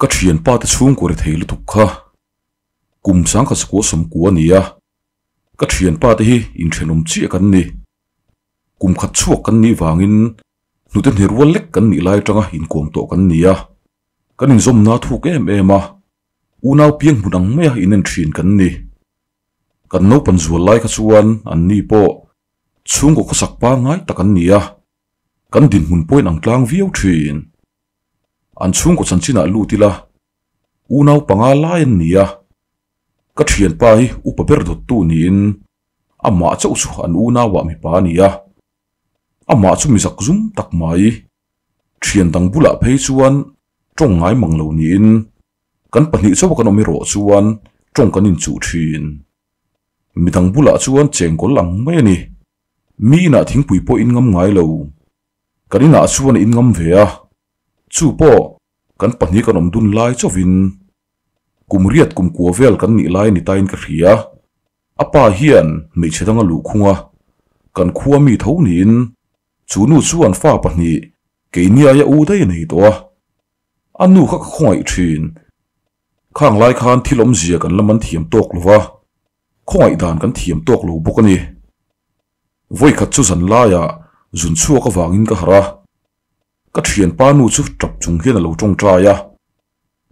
Ka thianpa te chhungkaw ri thei lutuk kha kum 1990 a ni a, ka thianpa te hi inthenawm chiah kan ni. Kum khat chhuak kan nih vangin hnute hne rual lek kan nih lai atanga inkawm tawh kan ni a, kan inzawmna thuk em em a, unau piang hmun ang maia inen thin kan ni. Kan naupan zual lai kha chuan anni pawh chhungkaw khawsak pangngai tak an ni a, kan dinhmun pawhin ang tlang viau thin. An chhungkaw chanchinah lut ila, unau panga lai an ni a, ka thianpa hi upa ber dawttu niin amah chauh chu an unauah mipa a ni a, amah chu mi zakzum tak mai, thian dang bulah phei chuan tawng ngai mang lo niin kan pahnih chauha kan awm erawh chuan tawng kan inchuh thin. Midang bulah chuan chengkawl ang mai a ni. Mi inah thingpui pawh in ngam ngai lo. Kan inah chuan a in ngam ve a, chu pawh kan pahnih kan awm dun lai chauhin kum riat kum kua vel kan nih lai a ni tain ka hria. A pa hian hmeichhe dang a luh khung a, kan khua mi tho niin chu nu chuan fa pahnih keini aia u daih a nei tawh a. A nu kha ka khawngaih thin. Khang lai khan thil awmzia kan la man thiam tawk lo va, khawngaih dan kan thiam tawk lo bawk a ni. Vawikhat chu zan laiah zun chhuak avangin ka harh a, ka thianpa nu chu tap chung hian a lo tawngtai a,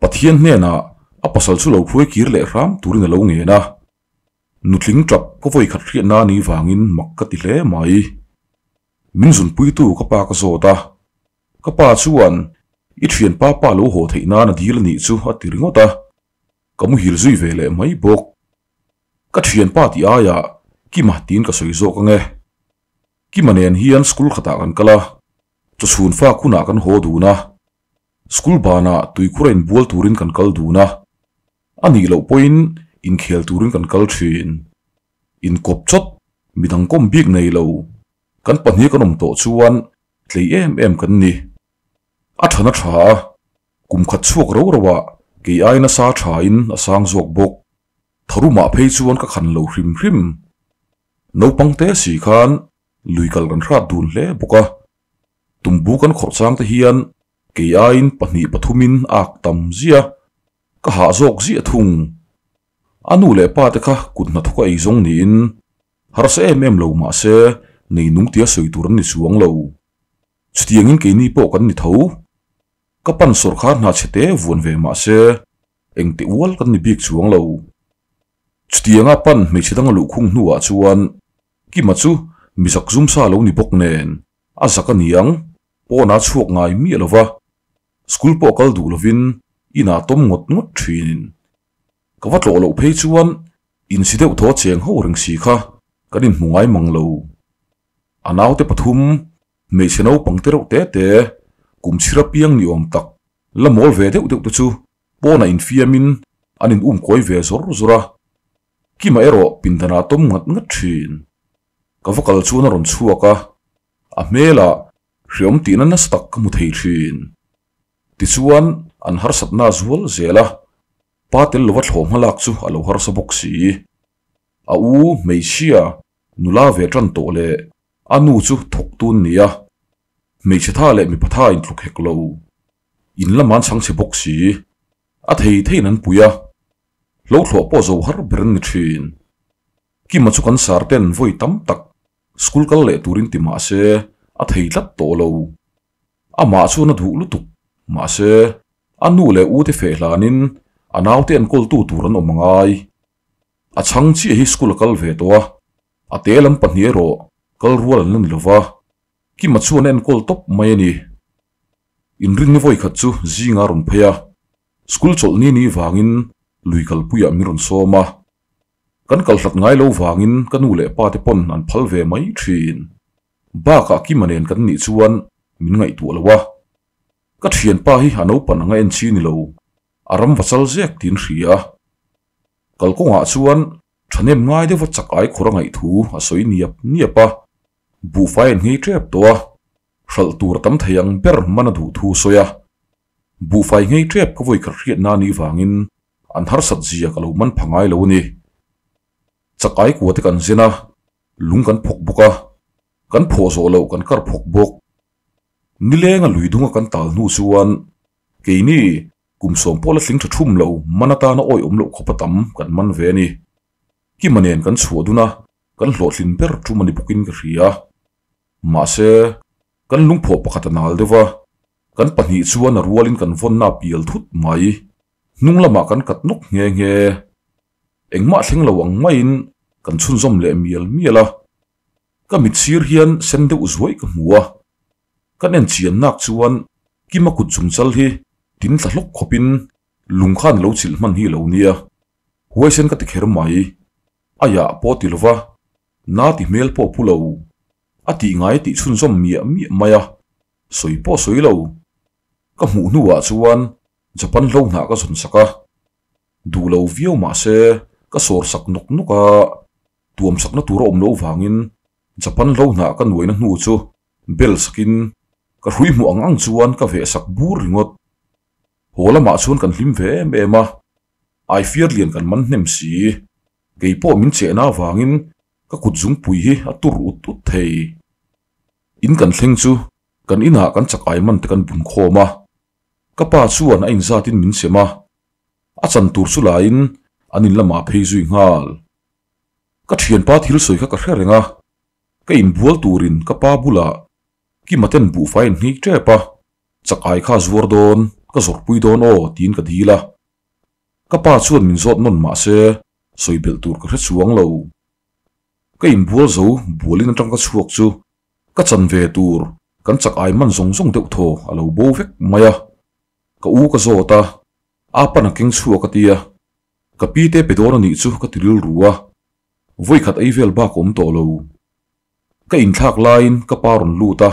Pathian hnenah a pasal chu lo hruai kir leh hram turin a lo ngen a. Nutling tap ka vawikhat hriatna a nih vangin mak ka ti hle mai. Min zunpuitu ka pa ka zawt a, ka pa chuan i thianpa pa lo haw theih nan a dil a nih chu a ti ringawt a, ka muhil zui ve leh mai bawk. Ka thianpa tih aiah Kima tiin ka sawi zawk ange. Kima nen hian school khatah kan kal a, chawchhun fak hunah kan haw dun a, school banah tuikhur a inbual turin kan kal dun a, a nih loh pawhin inkhel turin kan kal thin. Inkawp chawt, midang kawm bik nei lo, kan pahnih kan awm tawh chuan tlei em em kan ni. A than a tha a, kum khat chhuak ro ro ah kei ai nasa tha in a sang zawk bawk. Tharumah phei chuan ka khan lo hrim hrim. Naupang te si khan lui kal kan hrat dun hle bawk a. Tumbu kan khawrh chang te hian kei aiin pahnih pathumin ak tam zia ka hah zawk ziah thung. A nu leh pa te kha kut hnathawk a ei zawng niin harsa em em lo mahse nei nung tia sawi tur an ni chuang lo. Chutiangin keini pawh kan ni tho. Ka pan sawrkhar hna chhe te vuan ve mahse engti ual kan ni bik chuang lo. Chutianga pan hmeichhe dang a luhkhung hnuah chuan Kima chu mi zak zum sa lo ni bawk nen a zak a niang pawnah a chhuak ngai miah lo va, school pawh kal duh lovin inah tawm ngawt ngawt thin. Ka va tlawh loh phei chuan insi deuh thaw cheng ho reng si kha kan inhmu ngai mang lo. A naute pathum, hmeichhe naupang te reuh te te, kum chhir apiang ni awm tak, la mawl ve deuh deuh te chu pawnah infiamin an in um kawi ve zawr zawr a. Kima erawh pindanah a tawm ngat ngat thin. Ka va kal chuan a rawn chhuak a, a hmelah hreawm tihna nasa tak ka hmu thei thin. Tichuan an harsatna a zual zel a, pa tel lova thlawh hmalak chu a lo harsa bawk si. A u hmeichhia nula ve tan tawh leh a nu chu thawk tun ni a, hmeichhe tha leh mipa tha intluk hek lo. In lam an chhang chhe bawk si. A thei theiin an pui a, hlo thlawh pawh zo har ber an ni thin. Kima chu kan sar ten vawi tam tak school kal leh turin ti mah se a thei tlat tawh lo. Amah chuan a duh lutuk. Mahse, a nu leh u te feh hlanin a naute enkawltu tur an awm a ngai. A chhang chiah hi school a kal ve tawh a, a te lam pahnih erawh kal rual an la ni lova, Kima chuan a enkawl tawp mai a ni. Inrinni vawikhat chu zinga rawn phei a, school chawlh ni ni vangin lui kalpuiah min rawn sawm a. Kan kal hlat ngai lo vangin ka nu leh pa te pawn an phal ve mai thin. Bakah Kima nen kan nih chuan min ngaihtuah lo a. Ka thianpa hi a naupan anga en chi ni lo, a ram va chal zek tiin hria. Kalkawngah chuan thahnem ngai deuha chak ai khawr a ngaih thu a sawi niap niap a, buhfai an nghei tep tawh a, hralh tur a tam thei ang ber man a duh thu a sawi a. Buhfai nghei tep ka vawi khat hriatna a nih vangin an harsat zia ka lo man pha ngai lo a ni. Chak ai kua te kan zen a, lung kan phawk bawk a, kan phawh zawh loh kan kar phawk bawk. Nilenga lui dunga kan tal hnu chuan keini. Kum sawm pawh la tling tha thum lo, man atana awih awm loh khawp a tam kan man ve a ni. Kima nen kan chhuah dun a, kan hlawhtlin ber tum a ni bawkin ka hria. Mahse, kan lungphawh pakhat a nal deuh va, kan pahnih chuan a rualin kan vawnna a pial thut mai. Hnung lamah kan kat nawk nghe nghe. Engmah thleng lo ang maiin kan chhunzawm leh mial mial a. Ka mit sir hian sen deuh zuai ka hmu a. Kan en chian nak chuan Kima kut chungchal hi tin tla hlawk khawpin lung khan lo chilh hman hi lo nia. Huaisen ka ti kher mai. A yah pawh ti lova, na ti hmel pawh pu lo. A tih ngai tih chhunzawm miah miah mai a, sawi pawh sawi lo. Ka hmuh hnuah chuan Japan hlo hnah ka zawn sak a. Duh lo viau mah se ka sawr sak nawk nawk a, tuam sakna tur a awm loh vangin Japan hlo hnah ka nuaina hnu chu bel sakin ka hrui hmuh ang ang chuan ka veh sak bur ringawt. Haw lamah chuan kan hlim ve em em a, Aifiar lian kan man hnem si. Kei pawh min chehna avangin ka kut zungpui hi a tur ut ut thei. In kan thleng chu kan inah kan chak ai man te kan bun khawm a, ka pa chuan a inzatin min sem a, a chan tur chu laiin an in lamah phei zui nghal. Ka thianpa thil sawi kha ka hre reng a, ka inbual turin ka pa bulah Kima ten buhfai an hnik tep a, chak ai kha a zuar dawn, ka zawrhpui dawn aw tiin ka dil a. Ka pa chuan min zawt nawn mah se sawi belh tur ka hre chuang lo. Ka inbual zo bualin atang ka chhuak chu ka chan ve tur kan chak ai man zawng zawng deuh thaw a lo bo vek mai a. Ka u ka zawt a, a pan a keng chhuak a tia. Ka pi te pe dawn a nih chu ka ti rilru a, vawikhat ei vel bak awm tawh lo. Ka inthlak laiin ka pa rawn lut a,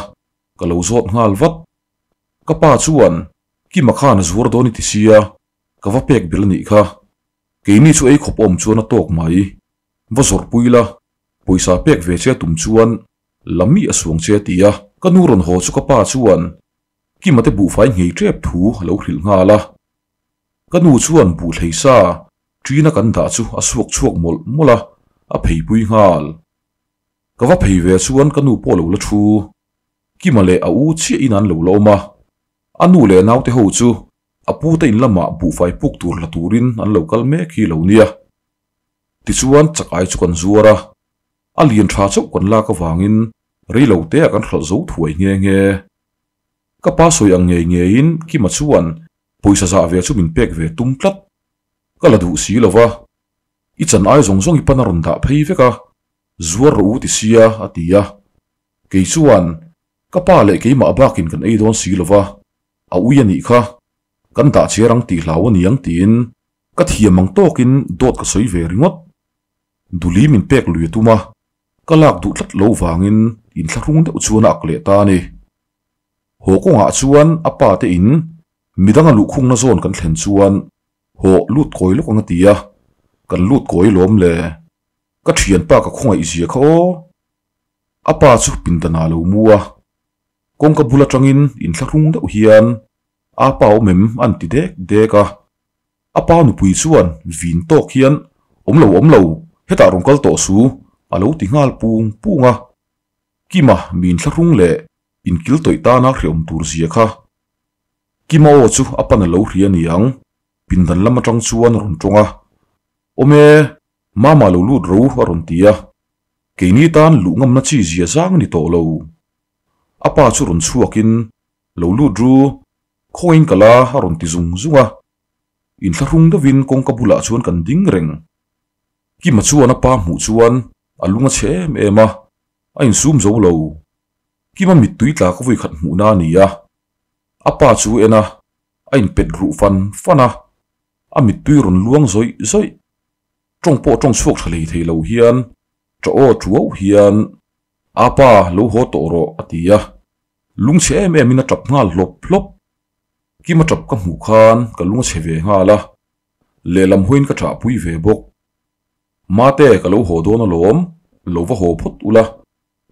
ka lo zawt nghal vat. Ka pa chuan Kima khan a zuar dawn i ti sia, ka va pek belh a nih kha. Keini chu ei khawp awm chuan a tawk mai. Va zawrhpui la, pawisa pek ve che a tum chuan la mi a suang che a ti a. Ka nu rawn haw chu ka pa chuan Kima te buhfai nghei tep thu a lo hrilh nghal a. Ka nu chuan buhhlei sa ṭina kan dah chu a suak chhuak mawlh mawlh a, a pheipui nghal. Ka va phei ve chuan ka nu pawh lo la thu. Kima leh a u chiah in an lo la awm a. A nu leh naute ho chu a pu te in lamah buhfai puk tur la turin an lo kal mek hi lo nia. Tichuan chak ai chu kan zuar a, a lian tha chauh kan lak avangin rei lo te ah kan hralh zo thuai nghe nghe. Ka pa sawi ang ngei ngeiin Kima chuan pawisa zah ve chu min pek ve tum tlat. Ka la duh si lo va, i chan ai zawng zawng i pan a rawn dah phei vek a, zuar rawh u ti sia a ti a. Kei chuan Ka pa leh keimah bakin kan ei dawn si lo va, a ui a nih kha, kan dah chiar ang tih hlau a ni ang tiin ka thiam ang tawkin dawt ka sawi ve ringawt. Duli min pek lui a tum a, ka lak duh tlat lo vangin inthlahrung deuh chuan a ak leh ta a ni. Haw kawngah chuan a pa te in midang a luhkhungna zawn kan thlen chuan haw lut kawi lawk ang a ti a, kan lut kawi lawm le. Ka thianpa ka khawngaih zia kha aw. A pa chu pindan ah lo mu a, kawngka bul atangin inthlahrung deuh hian a pa awm em an ti dek dek a. A pa nupui chuan vin tawk hian awm lo awm lo, hetah rawn kal tawh su a lo ti nghal pung pung a. Kima mi inthlahrung leh inkil tawih tana hreawm tur zia kha. Kima aw chu a pan a lo hria niang, pindan lam atang chuan a rawn tawng a. Awm e, Mama lo lut ro a rawn ti a. Keini tan luh ngamna chi zia zang a ni tawh lo. A pa chu rawn chhuakin, Lo lut ru, khawiin ka la a rawn ti zung zung a. Inthlahrung deuhin kawngka bulah chuan kan ding reng. Kima chuan a pa hmuh chuan a lung a chhe em em a, a insum zo lo. Kima mittui tla ka vawikhat hmuhna a ni a. A pa chu en a, a inpet ruh fan fan a, a mittui rawn luang zawih zawih. Tawng pawh tawng chhuak tha hlei thei lo hian ṭa aw ṭuau hian A pa lo haw tawh rawh a ti a. Lungchhe em em in a ṭap nghal hlawp hlawp. Kima ṭap ka hmuh khan ka lung a chhe ve nghal a, lehlam hawiin ka ṭahpui ve bawk. Mate ka lo haw dawn alawm, lo va haw phawt ula,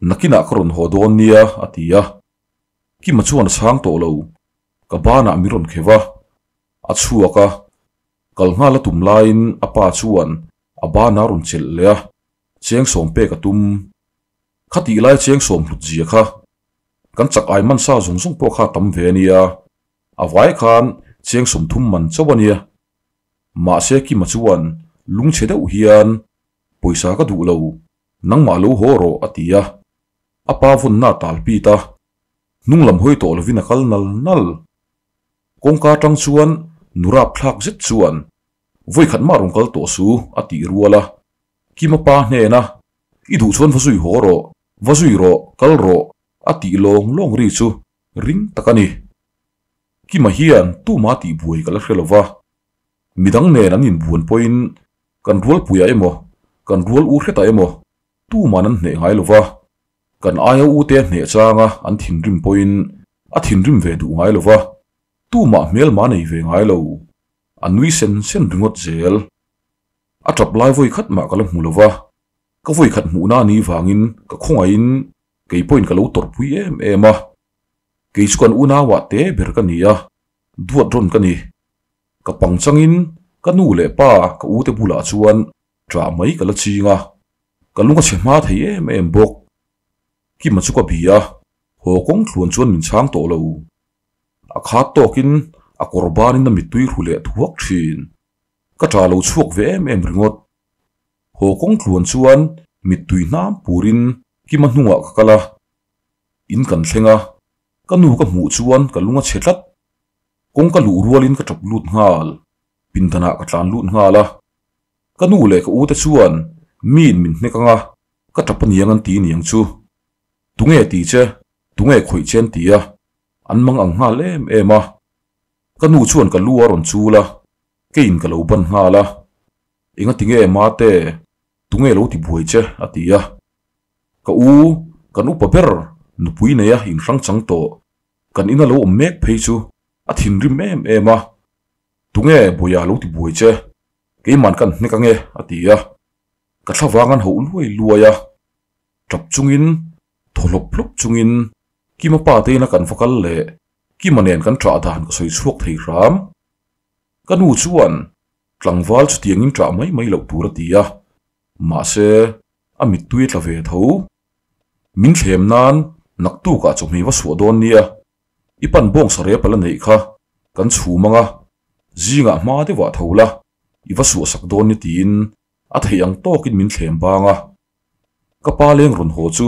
nakinah ka rawn haw dawn nia a ti a. Kima chuan a chhang tawh lo, ka banah min rawn kheuh a, a chhuak a. Kal nghal a tum laiin a pa chuan a ban a rawn chelh leh a, cheng sawm pek a tum. Khatih lai cheng sawm hlut zia kha kan chak ai man sa zawng zawng pawh kha a tam ve a nia. A vai khan Cheng 30 man chauh a nia. Mahse Kima chuan lungchhe deuh hian, Pawisa ka duh lo, nangmah lo haw rawh a ti a. A pa vawnna a tal pit a, hnung lam hawi tawh lovin a kal nal nal. Kawngka atang chuan nu rapthlak zet chuan, Vawikhat mah rawn kal tawh su a tih rual a. Kima pa hnena, I duh chuan va zui haw rawh, va zui rawh, kal rawh a tih lawng lawng ri chu ring tak a ni. Kima hian tuma tih buai ka la hre lo va, midang nen an inbuan pawhin kan rualpuiah emaw, kan rual u hretah emaw tuman an hneh ngai lo va, kan aia u te hneh changa an thinrim pawhin a thinrim ve duh ngai lo va, tumah hmelma nei ve ngai lo, a nui sen sen ringawt zel. A tap lai vawi khat mah ka la hmu lo va, ka vawi khat hmuhna a nih vangin ka khawngaihin kei pawhin ka lo tawrhpui em em a. Kei chu kan unauah te ber ka ni a, duat rawn ka ni. Ka pang changin ka nu leh pa ka ute bulah chuan ṭah mai ka la ching a, ka lung a chhe hma thei em em bawk. Kima chu ka bi a, haw kawng thluan chuan min chhang tawh lo. A khat tawkin a kawr banin a mittui hru leh thuak ṭhin. Ka ṭah lo chhuak ve em em ringawt. Haw kawng thluan chuan mittui hnam purin Kima hnungah ka kal a, In kan thleng a, ka nu ka hmuh chuan ka lung a chhe tlat. Kawng ka luh rualin ka tap lut nghal, pindanah ka tlan lut nghal a. Ka nu leh ka u te chuan miin min hnek ang a, ka tap aniang an ti niang chu. Tunge ti che, tunge khawih che an ti a, an mang ang nghal em em a. Ka nu chuan ka lu a rawn chul a, keiin ka lo ban nghal a. Engati nge mate, tunge lo ti buai che a ti a. Ka u, kan upa ber, nupui neia inhrang chang tawh, kan ina lo awm mek phei chu a thinrim em em a, Tunge Bawia lo ti buai che, keiman kan hnek ange a ti a, ka thlavang an hauh luai luai a, tap chungin, thaw hlawp hlawp chungin Kima pa te ina kan va kal leh Kima nen kan ṭah dan ka sawi chhuak thei hram. Ka nu chuan tlangval chutiangin ṭah mai mai loh tur a ti a, mahse, A mittui a tla ve tho. Min thlem nan naktukah chawhmeh va suah dawn nia. I pan bawng sarep a la neih kha kan chhum ang a, zingah hma deuhah tho la, i va suah sak dawn nia tiin a theih ang tawkin min thlem bang a. Ka pa leng rawn haw chu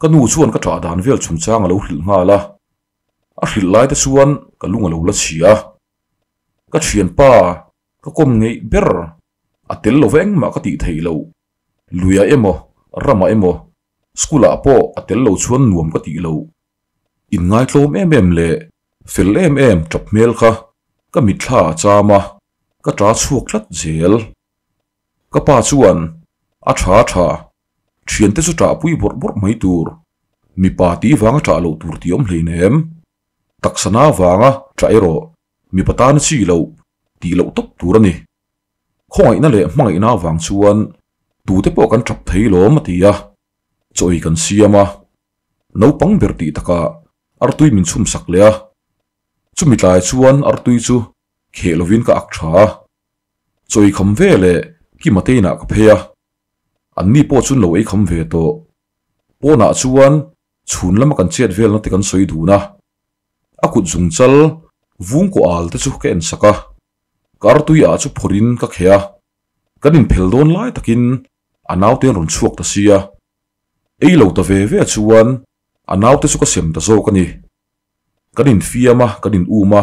ka nu chuan ka ṭah dan vel chungchang a lo hrilh nghal a. A hrilh lai te chuan ka lung a lo la chhia. Ka ṭhianpa ka kawm ngeih ber a tel lo va engmah ka tih theih loh. Luiah emaw, ramah emaw, school ah pawh a tel lo chuan nuam ka tih lo. Inngaithlawm em em leh fel em em tap hmel kha ka mitthla a cham a, ka ta chhuak tlat zel. Ka pa chuan, A tha a tha, thiante chu ṭahpui bawrh bawrh mai tur, mipa tih vanga ṭah loh tur tih awm hleinem. Taksa na vanga ṭah erawh mipa tana chi loh tih loh tawp tur a ni. Khawngaihna leh hmangaihna avang chuan tute pawh kan tap thei lawm a ti a, chaw ei kan siam a, naupang ber tih takah artui min chhum sak leh a, chumi tlai chuan artui chu kheh lovin ka ak tha a, chaw ei kham ve leh Kima te inah ka phei a, anni pawh chuan lo ei kham ve tawh. Pawnah chuan chhun lama kan chet velna te kan sawi dun a, a kut zungchal vung kaw al te chu ka en sak a. Ka artui ah chu phawrhin ka kheh a, kan inphel dawn lai takin a naute an rawn chhuak ta sia. Ei lo ta ve ve chuan a naute chu ka sem ta zawk a ni. Kan infiam a, kan in um a,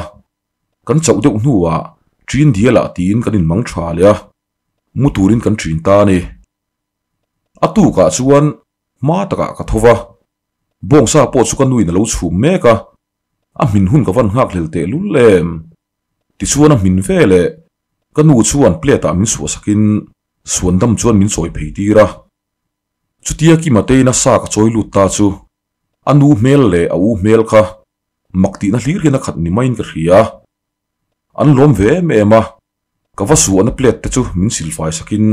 kan chauh deuh hnuah ṭin dial ah tiin kan inmang ṭha leh a, mu turin kan ṭin ta a ni. A tukah chuan hma takah ka tho va, bawngsa pawh chu ka nuin a lo chhum mek a, a hmin hun ka van nghakhlel tehlul em. Tichuan a hmin ve leh ka nu chuan plate ah min suah sakin suan dam chuan min chawi phei tir a. Chutia Kima tein a sa ka chawi lut ta chu a nu hmel leh a u hmel kha mak tihna hlir hian a khat ni maiin ka hria. An lawm ve em em a, ka va suahna plate te chu min silfai sakin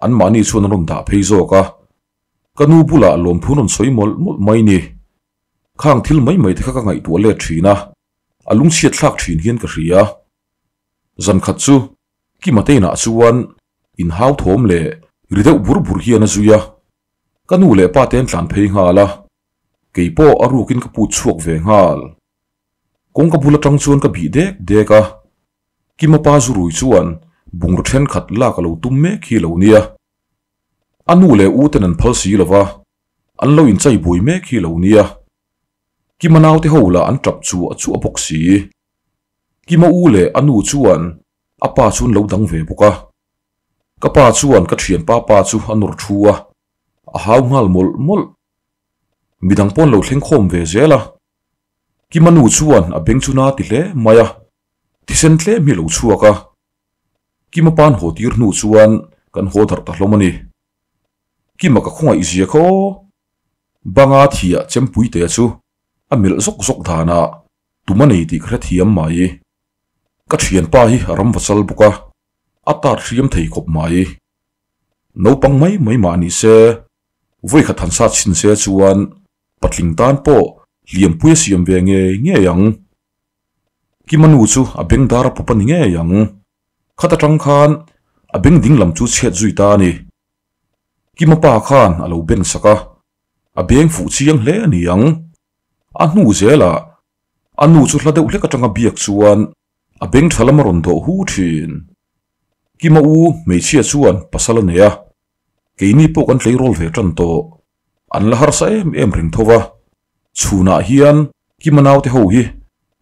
anmahni chuan an rawn dah phei zawk a. Ka nu bulah lawmthu an rawn sawi mawlh mawlh mai ni. Khang thil mai mai te kha ka ngaihtuah let thin a. A lungchhiat thlak thin hian ka hria. Zan khat chu Kima te inah chuan inhau thawm leh ri deuh bur bur hian a zui a. Ka nu leh pa te an tlan phei nghal a, kei pawh a rukin ka put chhuak ve nghal. Kawngka bul atang chuan ka bih dek dek a. Kima pa zu rui chuan bungraw thenkhat lak a lo tum mek hi lo nia. A nu leh u ten an phal si lo va, an lo inchai buai mek hi lo nia. Kima naute ho lah an tap chu a chuah bawk si. Kima u leh a nu chuan a pa chu an lo dang ve bawk a. Ka pa chuan ka thianpa pa chu a nawr thu a, a hau nghal mawlh mawlh. Midang pawh an lo thleng khawm ve zel a. Kima nu chuan a beng chu na ti hle mai a, thisen tlem hi a lo chhuak a. Kima pa'n haw tir hnu chuan kan haw darh ta hlawm a ni. Kima ka khawngaih zia kha aw! Banga thiah Chempuitea chu a melh zawk zawk danah tum a nei tih ka hrethiam mai. Ka thianpa hi a ram va chal bawk a, a tar hriam thei khawp mai. Naupang mai mai mah ni se, vawikhat han sat chhin se chuan patling tan pawh hliampui a siam ve ngei ngei ang. Kima nu chu a beng dar a pawp a ni ngei ang. Khat atang khan a beng ding lam chu chhiat zui ta a ni. Kima pa khan a lo ben sak a, a beng fuh chiang hle a ni ang. A hnu zelah a nu chu hla deuh hlek atanga biak chuan a beng tha lam a rawn dawh hu thin. Kima u hmeichhia chuan pasal a nei a, keini pawh kan tleirawl ve tan tawh. An la harsa em em reng tho va, chhunah hian Kima naute ho hi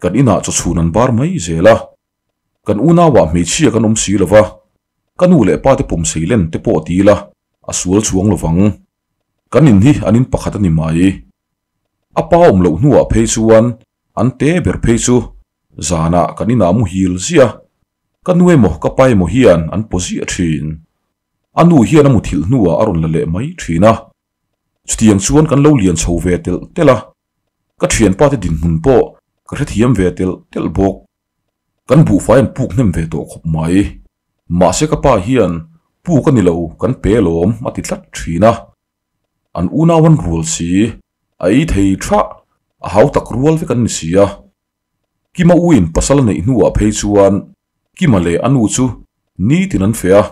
kan inah chaw chhun an bar mai zel a, kan unauah hmeichhia kan awm si lo va, ka nu leh pa te pawm sei len te pawh ti ila a sual chuang lo vang. Kan in hi an in pakhat a ni mai. A pa awm loh hnuah phei chuan an te ber phei chu zanah kan inah muhil ziah, ka nu emaw ka pa emaw hian an paw ziah thin. A nu hian a muthilh hnuah a rawn la leh mai thin a. Chutiang chuan kan lo lian chho ve telh telh a, ka thianpa te dinhmun pawh ka hrethiam ve telh telh bawk. Kan buhfai an puk hnem ve tawh khawp mai. Mahse ka pa hian puk a ni lo kan pe lawm a ti tlat thin a. An unau an rual si, a ei thei tha, a hau tak rual vek an ni si a. Kima uin pasal a neih hnuah phei chuan Kima leh a nu chu nitin an feh a,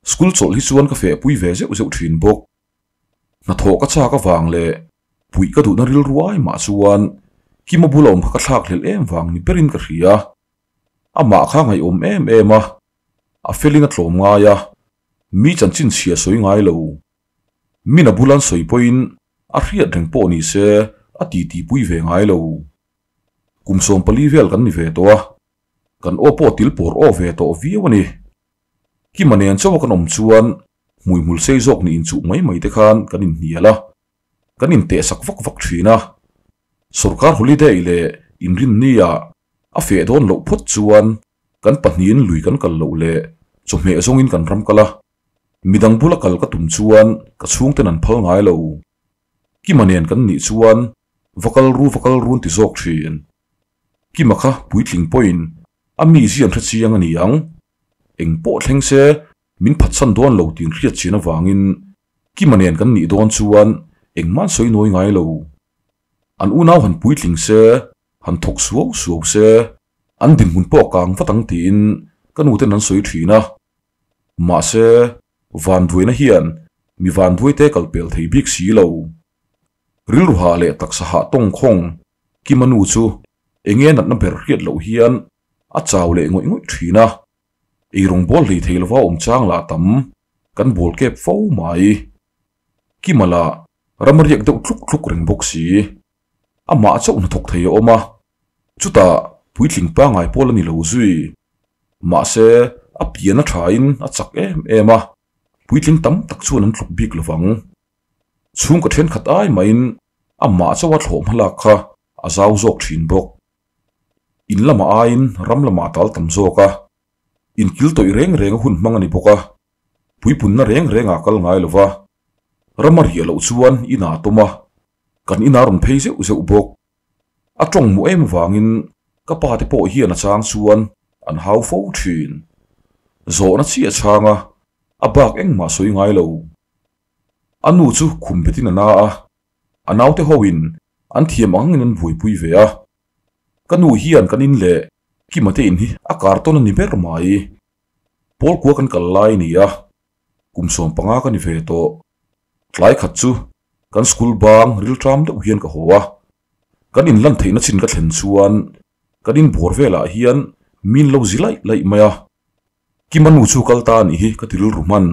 school chawlh hi chuan ka fehpui ve zeuh zeuh thin bawk. Hnathawh ka chak avang leh puih ka duhna rilru ai mah chuan Kima bula awm kha ka thlak hlelh em vang ni berin ka hria. Amah kha ngaihawm em em a, a felin a tlawm ngai a, mi chanchin chhia sawi ngai lo. Mina bula an sawi pawhin a hriat reng pawh ni se a titipui ve ngai lo. Kum 14 vel kan ni ve tawh a, kan aw pawh til pawr aw ve tawh viau a ni. Kima nen chauha kan awm chuan hmuihmul sei zawk nih inchuh mai mai te khan kan inhnial a, kan intehsak vak vak thin a. Sorkar holiday leh inrinnia a feh dawn loh phawt chuan kan pahnihin lui kan kal loh leh chawhmeh zawngin kan ram kal a. Midang bula kal ka tum chuan ka chhungten an phal ngai lo. Kima nen kan nih chuan va kal ru va kal run ti zawk thin. Kima kha puitling pawhin a mi zian hre chiang a ni ang. Eng pawh thleng se min phatsan dawn lo tih hriat chian avangin Kima nen kan nih dawn chuan engmah an sawi nawi ngai lo. An unau han puitling se, han thawk suau suau se, an dinhmun pawh a kang vat ang tiin ka nuten an sawi thin a. Mahse, vanduaina hian mi vanduaite kal pel thei bik si lo. Rilru hah leh taksa hah tawngkhawng Kima nu chu enge natna ber hriat loh hian a chau leh ngawih ngawih thin a, eirawng bawl hlei thei lova awm chang lah tam kan bawl kep fo mai. Kima lah ram a riak deuh tluk tluk reng bawk si. Amah chauh hnathawk thei a awm a, chutah puitling pangngai pawl a ni lo zui. Mahse, a pian a thain a chak em em a, puitling tam tak chuan an tluk bik lovang. Chhungkaw thenkhat ai mahin amah chauha thlawh hmalak kha a zau zawk thin bawk. In lamah aiin ram lamah a tal tam zawk a, inkil tawih reng reng a hun hmang a ni bawk a, puipunna reng rengah a kal ngai lo va, ram a riah loh chuan inah a tawm a, kan inah a rawn phei zeuh zeuh bawk. A tawng mu em vangin ka pa te pawh hian a chang chuan an hau fo thin. Zawhna chiah chhang a, a bak engmah sawi ngai lo. A nu chu khum betin a na a, a naute hoin an thiam angin an buaipui ve a. Ka nu hian kan in leh Kima te in hi a kartawn a ni ber mai. Pawl kua kan kal lai a ni a, kum 15 ka ni ve tawh. Tlai khat chu kan school bang rilṭam deuh hian ka haw a, kan inlan theihna chin ka thlen chuan kan inbuar velah hian Min lo zi laih laih mai a. Kima nu chu kal ta a nih hi ka ti rilru hman.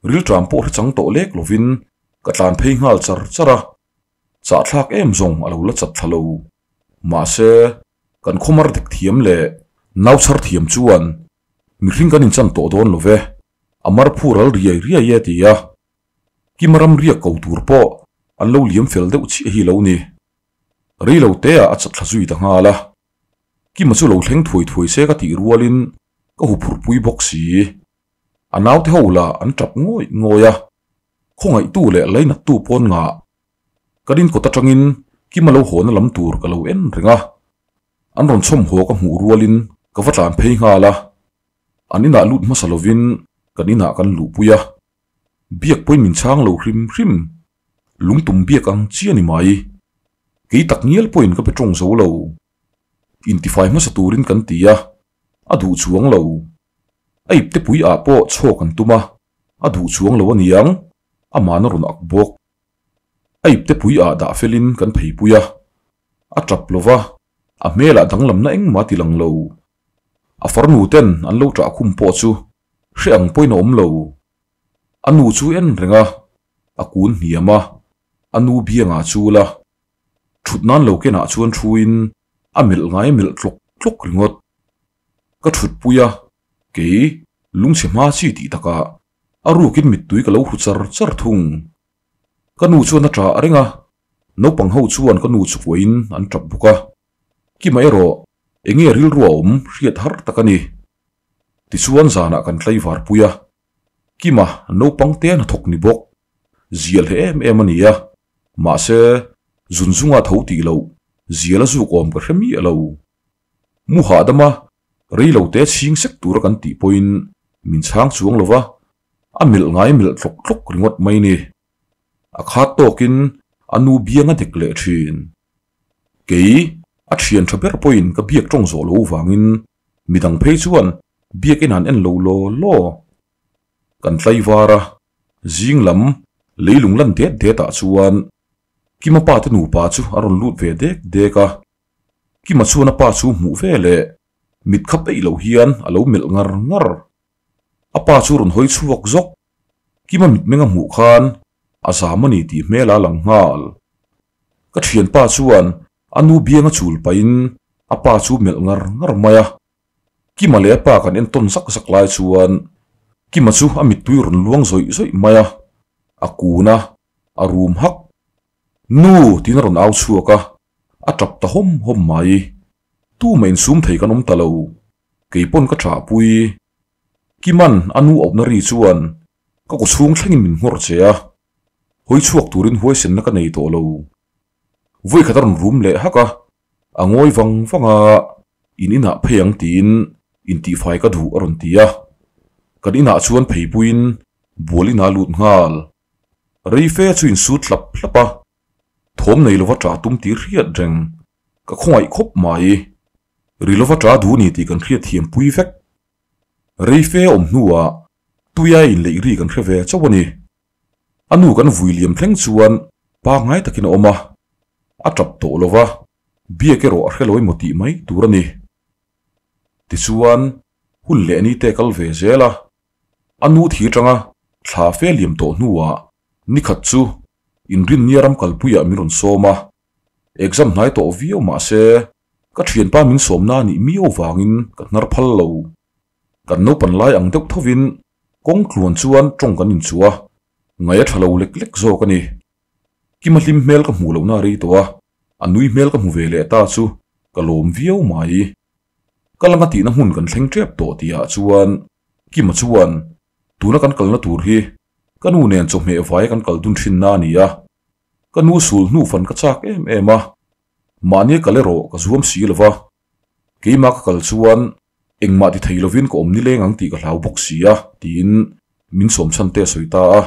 Rilṭam pawh hre chang tawh lek lovin ka tlan phei nghal char char a. Chahthlak em zawng a lo la chat thla lo. Mahse, kan khawmar dek thiam leh nau chhar thiam chuan mihring kan inchan tawh dawn lo ve, a mar phu ral riai riai e ti a. Kima ram riak ko tur pawh an lo liam fel deuh chiah hi lo ni. Rei lo te ah a chat thla zui ta nghal a. Kima chu lo thleng thuai thuai se ka tih rualin ka huphurhpui bawk si. A naute ho lah an tap ngawih ngawih a, khawngaihtu leh lainattu pawn ngah. Ka din kawt atangin Kima lo hawna lam tur ka lo en reng a, an rawn chhawm haw ka hmuh rualin ka va tlan phei nghal a, an inah lut hmasa lovin kan inah kan luhpui a, biak pawhin min chhang lo hrim hrim, lungtum biak ang chi a ni mai. Kei tak ngial pawhin ka be tawng zo lo. Intifai hmasa turin kan ti a, a duh chuang lo. A ipte pui ah pawh chhawk an tum a, a duh chuang lo a niang, amahna rawn ak bawk. A ipte pui ah dah felin kan pheipui a, a tap lo va, a hmelah danglamna engmah ti lang lo. A farnu ten an lo ṭah khum pawh chu hre ang pawhin a awm lo. A nu chu en reng a, a kun hniam a, a nu biangah chul a, ṭhut nan lo kenah chuan thuin a melh ngai melh tlawk tlawk ringawt. Ka ṭhutpui a, kei lungchhe hma chi tih takah a rukin mittui ka lo hru char char thung. Ka nu chuan a ṭah reng a, naupang ho chuan ka nu chu kuahin an ṭap bawk a. Kima erawh eng nge rilru a awm hriat har tak a ni. Tichuan zanah kan tlaivar pui a, Kima naupang te hnathawk ni bawk, zial he em em a ni a, mahse zunzunga tho tih loh zial a zuk awm ka hre miah lo. Mu hahdama rei lo te chhing sek tura kan tih pawhin min chhang chuang lo va, a melh ngai melh tlawk tlawk ringawt mai ni. A khat tawkin a nu biang a dek leh thin. Kei a thian tha ber pawhin ka biak tawng zawh lo vangin midang phei chuan biakin an en lo law law. Kan tlaivar a, zing lam leilung lan det det ah chuan Kima pa te nupa chu a rawn lut ve dek dek a. Kima chuan a pa chu hmuh ve leh mit khap eih loh hian a lo melh ngar ngar. A pa chu rawn hawi chhuak zawk. Kima mitmeng a hmuh khan a zam a ni tih hmel a lang nghal. Ka thianpa chuan a nu biang a chul pahin a pa chu melh ngar ngar mai a. Kima leh a pa kan entawn zak zak lai chuan Kima chu a mittui rawn luang zawih zawih mai a, a kun a, a rum hak. Nu! tiin a rawn au chhuak a, a tap ta hawm hawm mai. Tumah insum thei kan awm ta lo. Kei pawn ka ṭhahpui. Kiman a nu auhna ri chuan ka kaw chhung thlengin min nghawr che a, hawi chhuak turin huaisenna ka nei tawh lo. Vawi khat a rawn rum leh hak a, a ngawi vang vang a, in inah phei ang tiin intihfai ka duh a rawn ti a. Kan inah chuan pheipuiin bual inah lut nghal. Rei fe chu insut hlap hlap a, thawm nei lova ṭah tum tih hriat reng ka khawngaih khawp mai. Ri lova ṭah duh ni tih kan hriat thiam pui vek. Rei fe awm hnuah tuia inleih ri kan hre ve chauh a ni. A nu kan vui liam thleng chuan pangngai takin a awm a, a tap tawh lo va, biak erawh a hre lo emaw tih mai tur a ni. Tichuan, hun leh ni te kal ve zel a, a nu thi atanga thla fe liam tawh hnuah nikhat chu inrinnia ram kalpuiah min rawn sawm a, exam hnai tawh viau mah se ka thianpa min sawmna a nih miau vangin ka hnar phal lo. Kan naupan lai ang deuh thovin Kawng tluan chuan tawng kan inchuh a, ngaih a tha lo lek lek zawk a ni. Kima hlim hmel ka hmuh lohna a rei tawh a, a nui hmel ka hmu ve leh ta chu ka lawm viau mai. Ka langa tihna hmun kan thleng tep tawh tihah chuan Kima chuan tuna kan kalna tur hi ka nu nen chawhmeh vaia kan kal dun thinna a ni a, ka nu sul hnu fan ka chak em em a, mahnia kal erawh ka zuam si lo va, keimah ka kal chuan Engmah ti thei lovin ka awm nileng ang tih ka hlau bawk si a, tiin min sawm chhan te a sawi ta a.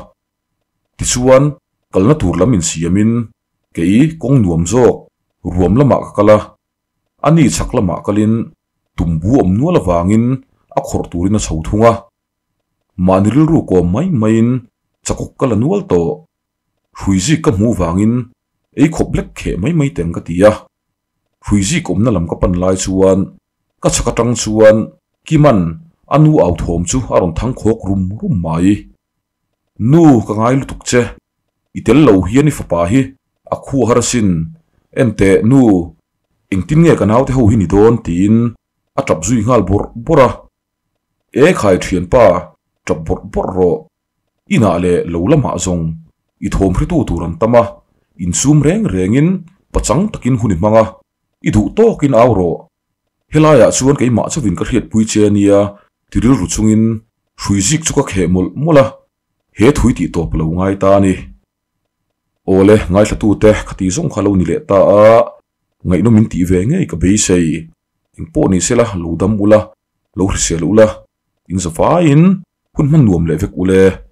Tichuan, kalna tur lam insiamin kei kawng nuam zawk ruam lamah ka kal a, a ni chhak lamah kalin tumbu awm nual avangin a khawrh turin a chho thung a. Mahni rilru kawm mai maiin chakawk ka la nual tawh. Hruizik ka hmuh vangin ei khawp lek kheh mai mai teng ka ti a. Hruizik awmna lam ka pan lai chuan. Ka chhak atang chuan Kima'n a nu au thawm chu a rawn thang khawk rum rum mai. Nu, ka ngai lutuk che. I tel lo hian i fapa hi a khu har asin. Enteh, nu, engtin nge ka naute ho hi ni dawn tiin a tap zui nghal bawrh bawrh a. E khai thianpa, tap bawrh bawrh rawh. Inah leh lo lamah zawng i thawm hretu tur an tam a, insum reng rengin pachang takin hun i hmang a, i duh tawkin au rawh. Helaiah chuan keimah chauhin ka hriatpui che a nia ti rilru chungin hrui zik chu ka kheh mawlh mawlh a, he thui tih tawp lo ngai ta a ni. Awle, ngaithlatute khati zawng kha lo ni leh ta a, ngaihnawm in tih ve ngei ka beisei. Engpawh ni sela lo dam ula, lo hrisel ula, in zavaiin hun hman nuam leh vek ule.